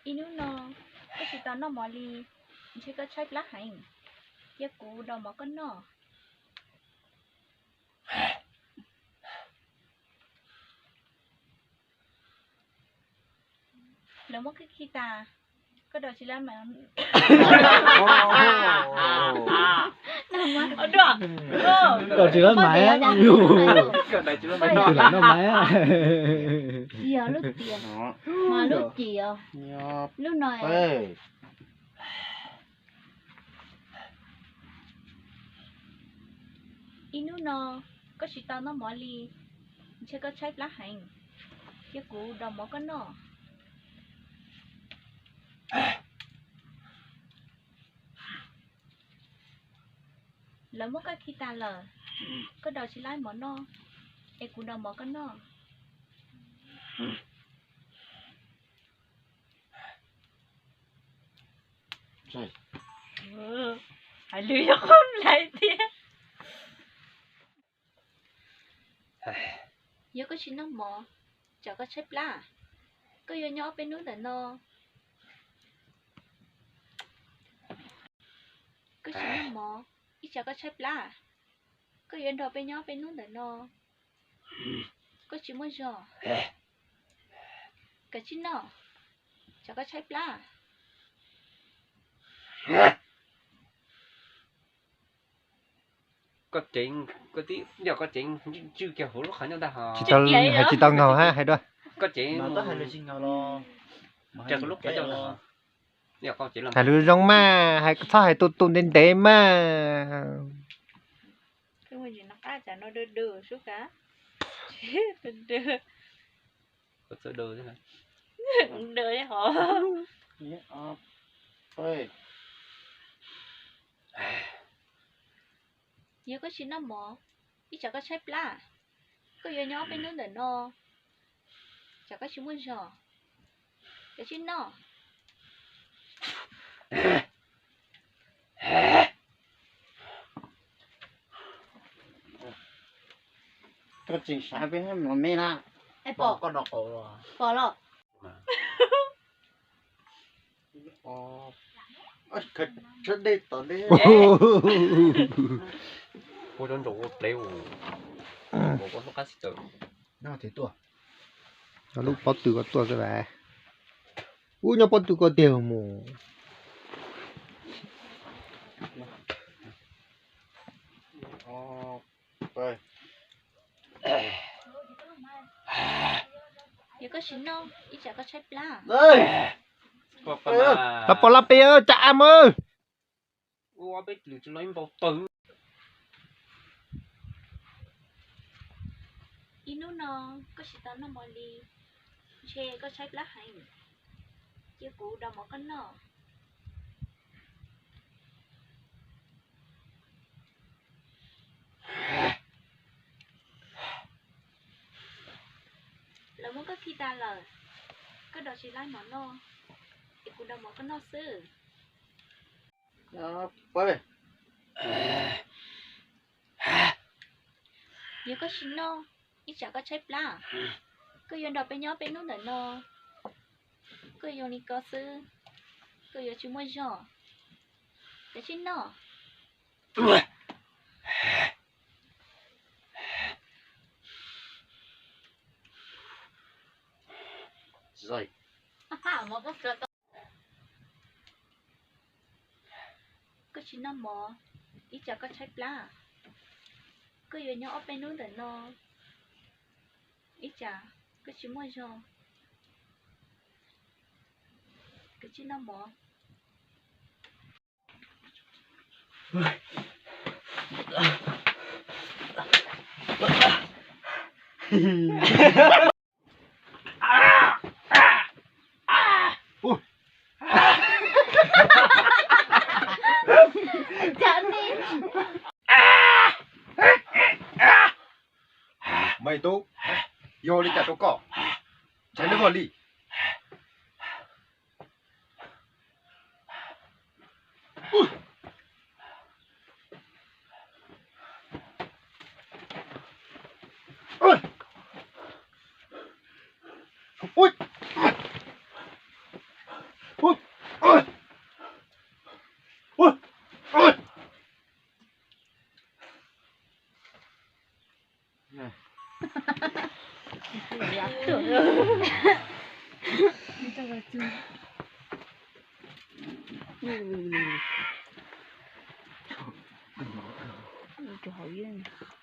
Ib hnub no koj tsis tau noj mov li, ntshe koj tshaib plab heev. Cia kuv daus mov koj noj. Lawv muab koj khi tas, koj daus tsis laib mov. Daus tsis laib mov, yus tus lam noj mov. Ci os, lub ci os, mas lub ci os, lub no. Ib hnub no koj tsis tau noj mov li, ntshe koj tshaib plab heev. Cia kuv daus mov koj noj. Lawv muab koj khi tas lawm, koj daus tsis laib mov noj, es kuv daus mov koj noj. Hais lus yog qhov lais thiab. Yog koj tsis noj mov, tsam koj tshaib plab, koj yuav nyob ob peb hnub ntawm no. Koj tsis noj mov, ib tsam koj tshaib plab, koj yuav nrog peb nyob peb hnub ntawm no. Koj tsis muaj zog, koj tsis noj, tsam koj tshaib plab. Koj ceev, koj tib yog koj ceev ntswj kiag huv lub qhov ncauj ntag ho. Tsis tau, hais tsis tau ngaug hab hais dua. Koj ceev, hais lus zoo mas, hais txhob hais tu tu ntev ntev mas. Yog koj tsis noj mov, ib tsam koj tshaib plab, koj yuav nyob ob peb hnub ntawm no, tsam koj tsis muaj zog, koj tsis noj. Koj tseem xav peb mov me na. Pom, pom los. Tshuab dej tom ntej. Ua rau nraum ua plev ua, ua lub qab xi taws. Lub pob tw ko tuaj xwb las. Ub, nyob pob tw ko tiag mus. Yog koj tsis noj, ib tsam koj tshaib plab, los pom laj pes cas mas. Ib hnub no koj tsis tau noj mov li, ntshe koj tshaib plab heev. Cia kuv daus mov koj noj. Lawv muab koj khi tas lawm, koj daus tsis laib mov noj, es kuv daus mov koj noj xwb. Yog koj tsis noj, ib tsam koj tshaib plab, koj yuav nrog peb nyob peb hnub ntawm no, koj yuav li ko xwb, koj yuav tsis muaj zog, koj tsis noj. Koj tsis noj mov, ib tsam koj tshaib plab, koj yuav nyob ob peb hnub ntawm no, ib tsam koj tsis muaj zog, koj tsis noj mov. Maiv Tub, yog li cas rau koj? Ntshai lub vag li. Rau hauv yeej.